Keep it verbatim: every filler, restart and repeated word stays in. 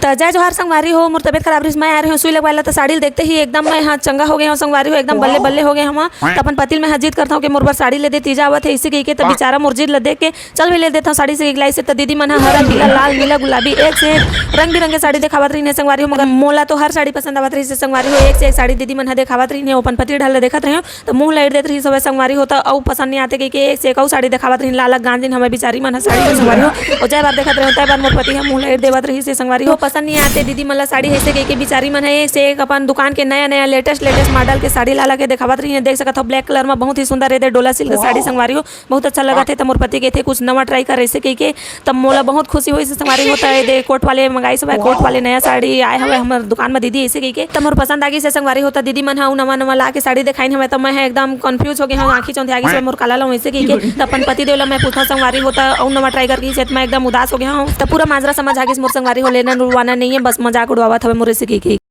त जय जोहार संगवारी हो, मोर तबियत खराब रहिस, मैं आए रहे हूँ सुई लगवाए ला, त साड़ी ल देखते ही एकदम मैं ह चंगा हो गए हूँ संगवारी हो, एकदम बल्ले बल्ले हो गए हूँ। त अपन पति ल मैं ह जिद करता हूँ कि मोर बर साड़ी ले दे, तीजा आवत हे, इसी कहिके त बेचारा मोर जिद ल देख के चल भी ले देता हूँ साड़ी से गिगलाई से। त दीदी मन ह हरा पीला लाल नीला गुलाबी एक से एक रंग बिरंगे साड़ी देखावत रहिन हे संगवारी हो, मगर मोला तो हर साड़ी पसंद आवत रहिस हे संगवारी हो, एक से एक साड़ी दीदी मन ह देखावत रहिन हे, अपन पति ढल ल देखत रहे हो। त मुंह लइर देत रहिस हवय संगवारी हो, त अउ पसंद नइ आते कहिके एक से एक अउ साड़ी देखावत रहिन, लालक गांजिन हवय बिचारी मन ह साड़ी के संगवारी हो। अउ जय बार देखत रहे हो, तय बार मोर पति ह मुंह लइर देवत रहिस हे संगवारी हो। पसंद नइ आते दीदी मन ला साड़ी, अइसे कहिके बिचारी मन ह एक से एक अपन दुकान के नया नया लेटेस्ट लेटेस्ट मॉडल के साड़ी लाला के देखावत रहिन। देख सकत हो ब्लैक कलर म बहुत ही सुंदर एदे डोला सिल्क साड़ी संगवारी हो, बहुत अच्छा लगत हे। त मोर पति कहिथे कुछ नवा ट्राई कर अइसे कहिके, तब मोला बहुत खुशी होइस संगवारी हो। त एदे कोट वाले मंगाइस हवय, कोट वाले नया साड़ी आए हवय हमर दुकान म दीदी, अइसे कहिके त मोर पसंद आ गिस हे संगवारी हो। त दीदी मन ह अउ नवा नवा ला के साड़ी देखाइन हवय, त मैं ह एकदम कन्फ्यूज हो गे हंव, आंखी चौंधिया गिस हवय मोर काला ला अइसे कहिके। त अपन पति देव ला मैं पूछथंव संगवारी हो, त अउ नवा ट्राई करके कहिस हे, त मैं एकदम उदास हो गे हंव। त पूरा माजरा समझ आ गिस मोर संगवारी हो, लेना उड़वाना नइ हे, बस मजाक उड़वावत हवय मोर अइसे कहिके।